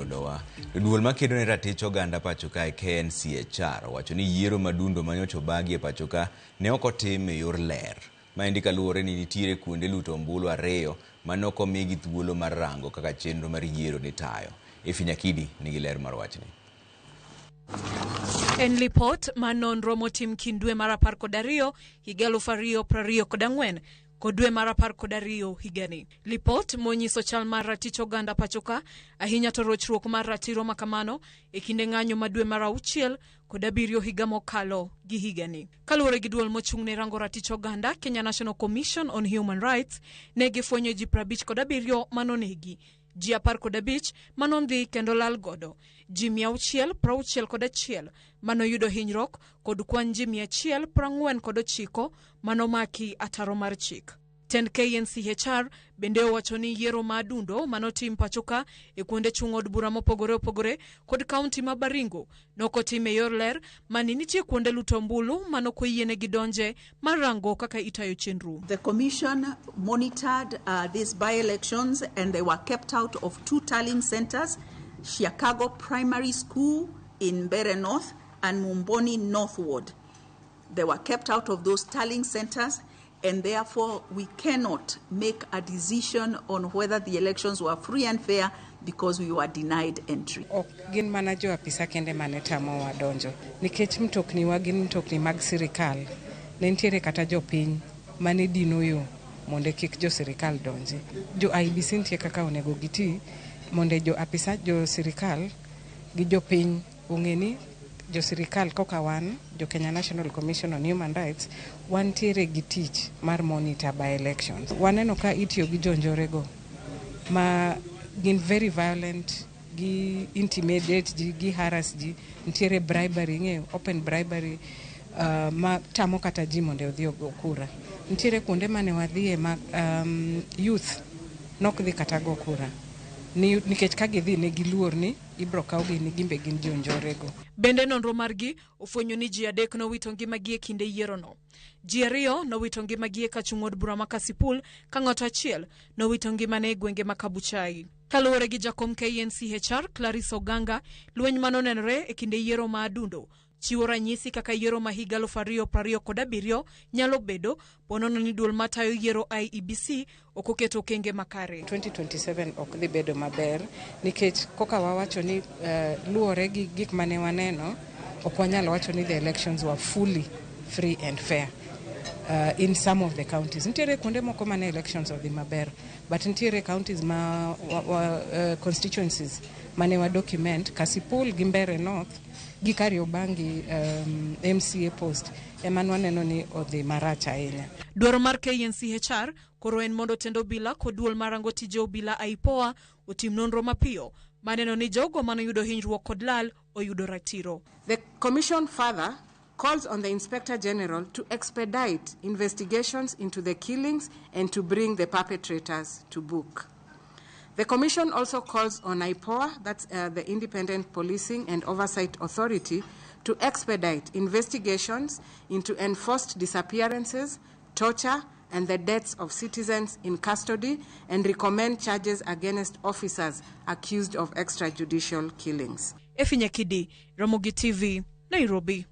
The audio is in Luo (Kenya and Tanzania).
golowa. To duol makedo ne ratich oganda pacho kae KNCHR owacho ni yiero madundo manyocha obagi e pacho ka ne ok otim e yor ler. Maendi kaluwore ni nitiere kuonde luto ombulu ariyo mane ok omigi thuolo mar rango kaka chenro mar yiero nitayo. Effie Nyakidi nigi ler mar wachni. En lipot mar nonro motim kind dwe mar 12 higa 2024 kod dwe mar 12 higani. Lipot monyiso chal mar ratich oganda pachoka ahinya to rochruok mar ratiro makamano e kinde ng'anyo ma dwe mar 6 kod 7 higa mokalo gi higani. Kaluwore gi duol mochung' ne rango ratich oganda Kenya National Commission on Human Rights, ne gifwenyo ji 57 manonegi, ji 15 manondhi kendo lal godo, ji 661 manoyudo hinyruok kod kwan ji 149 manomaki ataro mar chik. Tend KNCHR bende owacho ni yiero ma adundo manotim pachoka e kuonde chung' od bura mopogore opogore kod kaunti ma Baringo nokotim e yor ler mani nitie kuonde luto ombulu manokoyienegi donje mar rango kaka itayo chenro. The commission monitored these by-elections and they were kept out of 2 tallying centers, Chicago Primary School in Mbeere North and Mumboni North Ward. They were kept out of those tallying centers, and therefore we cannot make a decision on whether the elections were free and fair because we were denied entry. Ok gin mana jo apisa kende mane tamowa donjo, nikech mtokni wa gin mtokni mag sirikal. Ne nitiere kata jopiny mane dino yo mondo kik jo sirikal donji. Jo IEBC nitie kaka onego giti mondo jo apisa, jo sirikal gi jopiny ong'e ni jo sirikal koka wan, jo Kenya National Commission on Human Rights, wantiere gi tich mar monitor by elections. Waneno ka itiyo gi jonjorego ma gin very violent, gi intimidate ji, gi harass ji, nitiere bribery, ing'eyo, open bribery, ma tamo kata ji mondo odhi ogo kura. Nitiere kuonde mane wadhiye ma youth nok dhi kata go kura. Nikech ka gidhi ne giluor ni ibro kawgi ni gimbe gin jonjorego. Bende nonro margi ofwenyo ni ji 3 nowito ngimagi e kinde yierono. Ji 2 nowito ngimagi e kachung' od bura ma Kasipul ka ng'ato achiel nowito ngimane e gwenge ma Kabuchai. Kaluwore gi jakom KNCHR Clarice Oganga, lweny manonenore e kinde yiero ma adundo chiwo ranyisi kaka yiero ma higa 2027 nyalo bedo ponono ni duol matayo yiero IEBC ok oketo okenge makare. 2027 ok dhi bedo maber nikech koka wawacho ni luwore gi gik mane waneno, ok wanyal wacho ni the elections were fully free and fair. In some of the counties. Nitiere kuonde moko mane elections odhi maber, but nitiere counties ma constituencies mane wa document Kasipul gi Mbeere North gi Kariobangi MCA post ema nwaneno ni odhi marach ahinya. Dwaro mar KNCHR koro en mondo tend obila kod duol marango tije obila IPOA otim nonro mapiyo maneno ni jogo manoyudo hinyruok kod lal oyudo ratiro. The commission further calls on the Inspector General to expedite investigations into the killings and to bring the perpetrators to book. The Commission also calls on IPOA, that's the Independent Policing and Oversight Authority, to expedite investigations into enforced disappearances, torture, and the deaths of citizens in custody, and recommend charges against officers accused of extrajudicial killings. Effie Nyakidi, Ramogi TV, Nairobi.